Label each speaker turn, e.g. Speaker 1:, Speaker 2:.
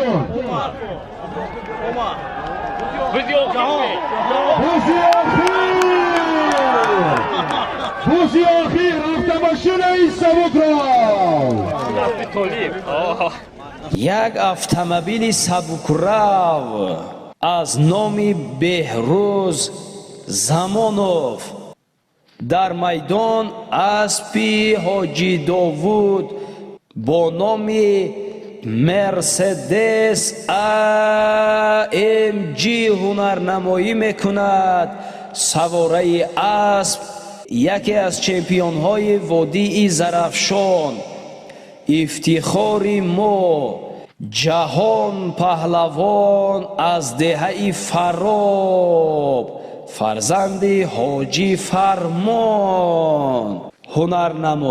Speaker 1: Кун. Бузи охир! Бузи охир автомашинаи сабукрав!
Speaker 2: Як автомобили сабукрав аз номи Беҳрӯз Замонов. Дар майдон аспи Ҳоҷи Довуд бо номи Мерседес АМГ ҳунарнамоӣ мекунад. Савораи асп яке аз чемпионҳои водии Зарафшон, ифтихори мо, Ҷаҳон Паҳлавон аз деҳаи Фароб, фарзанди Ҳоҷӣ Фармон ҳунарнамоӣ.